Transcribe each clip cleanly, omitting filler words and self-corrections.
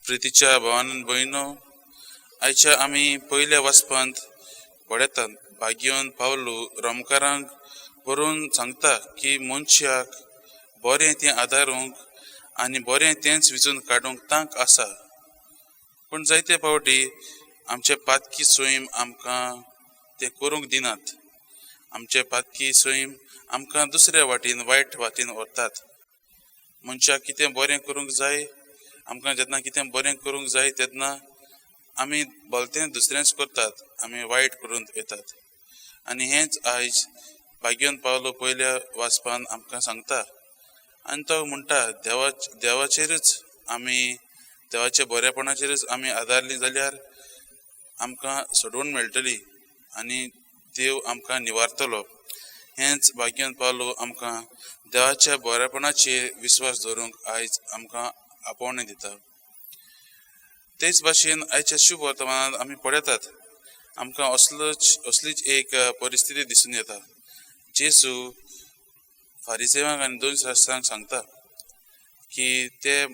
प्रितीच्या भावान भयणो, आयच्या आमी पयल्या वाचपांत पळयतात भाग्यवन पावलू रोमकारांक बरोवन सांगता की मनशाक बरें तें आदारूंक आनी बरें तेंच विचून काडूंक तांक आसा, पूण जायते फावटी आमचे पातकी सैम आमकां तें करूंक दिनात. आमचे पातकी सैम आमकां दुसऱ्या वाटेन, वायट वाटेन व्हरतात. मनशाक कितें बरें करूंक जाय, आमकां जेन्ना कितें बरें करूंक जाय तेन्ना आमी भलतें दुसरेंच करतात, आमी वायट करून वयतात. आनी हेंच आयज भाग्यवन पावलो पयल्या वाचपान आमकां सांगता. आनी तो म्हणटा देवाचेरूच आमी, देवाच्या बरेपणाचेरूच आमी आदारली जाल्यार आमकां सोडवण मेळटली आनी देव आमकां निवारतलो. हेंच भाग्यवन पावलो आमकां देवाच्या बरेपणाचेर विस्वास दवरूंक आयज आमकां आपोवणें दिता. तेच भाशेन आयच्या शुभ वर्तमानांत आमी पळयतात आमकां असलीच एक परिस्थिती दिसून येता. जेजू फारिसेवांक आनी दोन शास्त्रांक सांगता की ते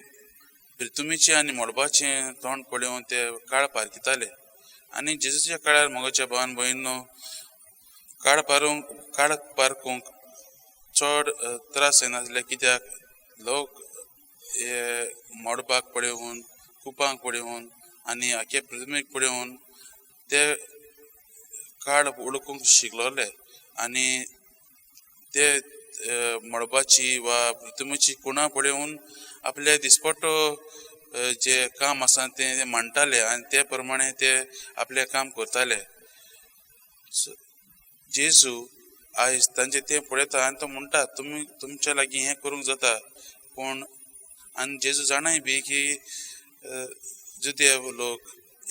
प्रितुमीचें आनी मळबाचें तोंड पळोवन ते काळ पारखिताले. आनी जेजूच्या काळार मोगाच्या भावान भयणीनो, काळ पारखूंक चड त्रास जायनासले, कित्याक लोक हे मळबाक पळोवन, कुपांक पळोवन आनी आख्या पृथ्वीक पळोवन ते काळ वळखूंक शिकलोले आनी ते मळबाची वा पृथ्वीची कुणां पळोवन आपले दिसपट्टो जे काम आसा तें मांडटाले आनी ते प्रमाणे ते आपलें काम करताले. जेजू आयज तांचे तें पळयता आनी तो म्हणटा तुमी तुमच्या लागीं हें करूंक जाता, पूण आनी जेजू जाणाय बी की जुदेव लोक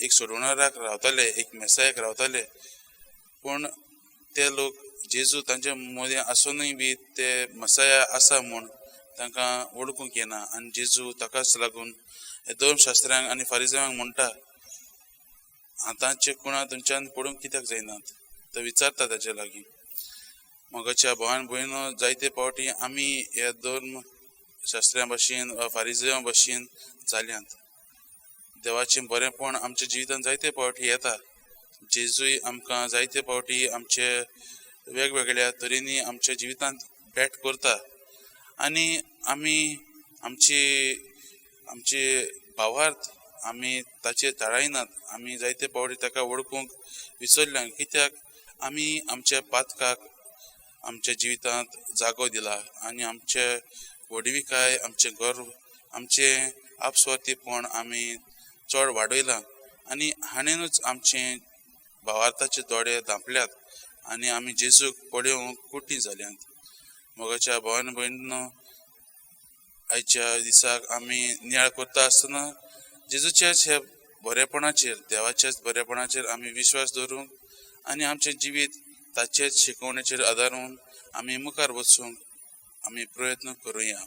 एक सोडवणाराक रावताले, एक मेसायाक रावताले, पूण ते लोक जेजू तांचे मदीं आसुनूय बी ते मसाया आसा म्हूण तांकां वळखूंक येना. आनी जेजू ताकाच लागून दोन शास्त्र्यांक आनी फारिजांक म्हणटा आतांचे कुणां तुमच्यान पडूंक कित्याक जायनात, तो विचारता ताचे लागीं. मोगाच्या भावान भयणो, जायते फावटी आमी ह्या धर्म शास्त्र्यां भाशेन वा फारिजां भाशेन जाल्यांत. देवाचें बरेंपण आमच्या जिवितांत जायते फावटी येता. जेजूय आमकां जायते फावटी आमचे वेगवेगळ्या तरेनी आमच्या जिवितांत भेट करता आनी आमी आमचे आमचे भावार्थ आमी ताचेर ताळायनात. आमी जायते फावटी ताका वळखूंक विसरल्या, कित्याक आमी आमच्या पातकाक आमच्या जिवितांत जागो दिला आनी आमचे व्हडविकाय, आमचें गर्व, आमचें आपस्वार्थीपण आमी चड वाडयलां आनी हाणेनूच आमचें भावार्थाचे दोळे धांपल्यात आनी आमी जेजूक पळोवंक कुटी जाल्यांत. मोगाच्या भावान भयणीनो, आयच्या दिसाक आमी नियाळ करता आसतना जेजूच्याच ह्या बरेपणाचेर, देवाच्याच बरेपणाचेर आमी विश्वास दवरूंक आनी आमचें जिवीत ताचेच शिकवणेचेर आदारून आमी मुखार वचूंक आमी प्रयत्न करुया.